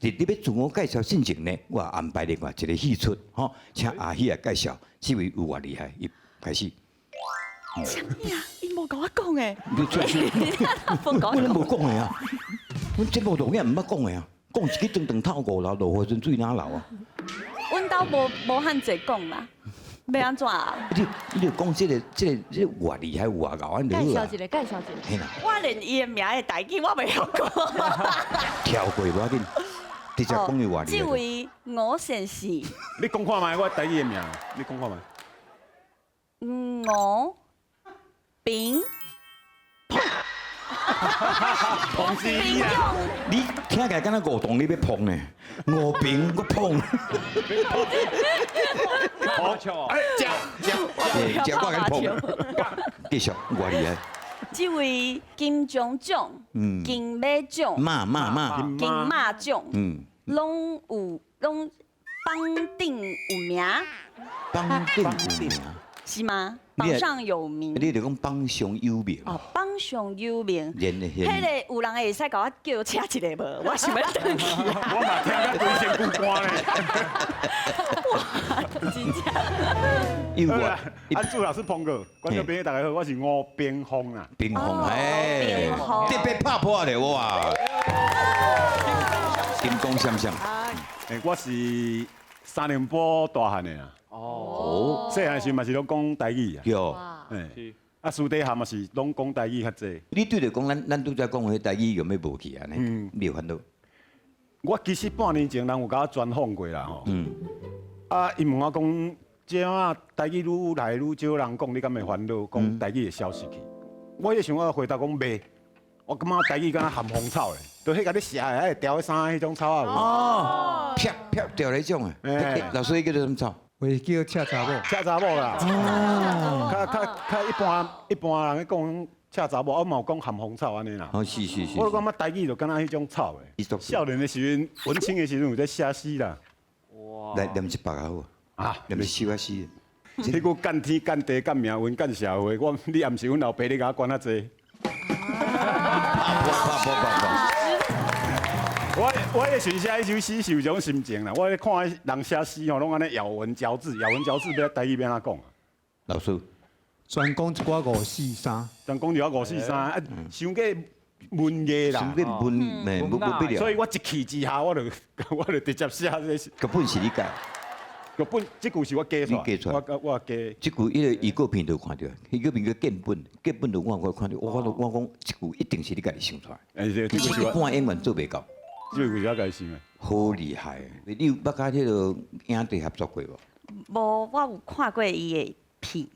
佇你欲自我介紹進前呢，我安排另外一個戲出，吼，請阿喜來介紹，這位有偌厲害，伊開始。啥物啊？伊無共我講的。你做無共我攏無講的啊，阮節目錄影毋捌講的啊，講一支長長透五樓，落雨時陣水哪流啊？阮兜無無遐濟講啦，欲按怎啊？你就講這個偌厲害偌𠢕按就好啊。介紹一下，介紹一下。嘿啦，我連伊的名的台語我袂曉講。跳過無要緊，直接講伊偌厲害。這位吳先生，你講看覓，我台語的名，你講看覓。吳平碰是你啊！你聽起來敢若五棟你欲碰呢？五平我碰。好笑。哎，食食。食我共你碰。繼續，偌厲害。這位金鐘獎、金馬獎、馬馬馬、金馬獎，攏有攏榜頂有名。榜頂有名。是嗎？榜上有名。你就講榜上有名。哦，榜上有名。彼个有人會使共我叫車一下無？我想欲轉去。我嘛聽甲規身軀汗咧。哇，真正。有啊，啊，朱老師碰過，觀眾朋友大家好，我是吳冰峰啊。冰峰，嘿，特別拍破咧哇！金光閃閃。欸，我是三重埔大漢的啊。哦，細漢時嘛是攏講台語啊。對。啊，私底下嘛是攏講台語較濟。你對著講咱拄才講彼台語用欲無去按呢？你有煩惱？我其實半年前人有共我專訪過啦吼。啊，伊問我講，這啊台語愈來愈少人講，你敢會煩惱？講台語會消失去？我彼時我回答講袂，我感覺台語敢若咸豐草的，就彼共你寫的，會掉衫彼種草啊。哦，啪啪掉彼種的。老師，彼叫做啥物草？我叫赤查某。赤查某啦。哦。較較較一般一般人咧講赤查某，我嘛有講咸豐草按呢啦。哦，是是是。我就感覺台語就敢若彼種草的。少年的時陣，文青的時陣有咧寫詩啦。哇。來念一百個好。啊，念一首仔詩。彼句干天干地干命運干社會，我你也毋是阮老爸，你共我管遐濟。拍破拍破。我彼時寫彼首詩是有這種心情啦。我咧看人寫詩吼，攏按呢咬文嚼字，咬文嚼字，欲台語欲按怎講啊？老師，專講一寡五四三，專講一寡五四三，啊，傷過文藝啦，傷過文，無無必要。所以我一氣之下，我就直接寫這個。劇本是你改？劇本這句是我加出來，我加。這句彼个預告片就看著，預告片叫見本，見本就我看著，我講這句一定是你家己想出來。欸，這句是一般演員做袂到。這句是我家己想的。好厲害！你有捌佮彼个影帝合作過無？無，我有看過伊的片。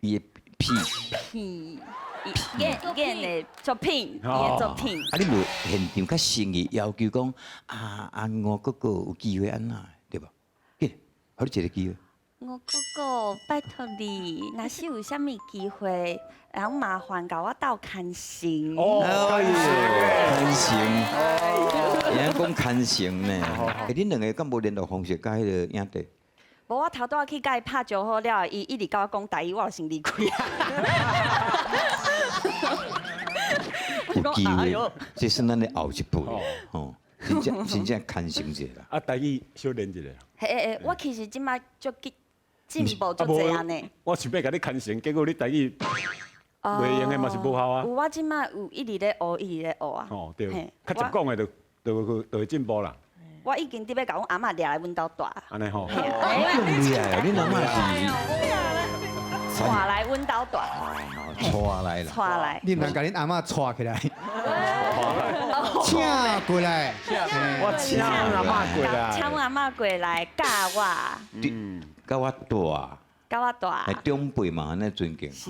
伊的片。片，演演的作品，伊的作品。啊，你無現場較誠意要求講啊啊，吳哥哥有機會按怎對無？緊，予你一个機會。吳哥哥，拜託你，若是有啥物機會，然後麻煩共我鬥牽線。哦，牽線，人家講牽線呢。欸，恁兩个敢無聯絡方式？佮彼个影帝？無，我頭拄仔去共伊拍招呼了，伊一直共我講台語，我就先離開啊。有機會，這算咱的後一輩吼，真正真正牽線者啦。啊，台語小練一下。嘿嘿，我其實這擺足進進步足濟按呢。我想欲共你牽線，結果你台語袂用的嘛是無效啊。有，我這擺有一直咧學，一直咧學啊。哦，對，較捷講的就會進步啦。我已經佇欲共阮阿嬤掠來阮兜蹛。按呢吼。咁厲害，恁阿嬤是？帶來阮兜蹛。帶來啦。帶來。你毋通共恁阿嬤帶起來。請過來。我請阮阿嬤過來。請阮阿嬤過來教我。教我蹛。教我蹛。長輩嘛按呢尊敬。是是。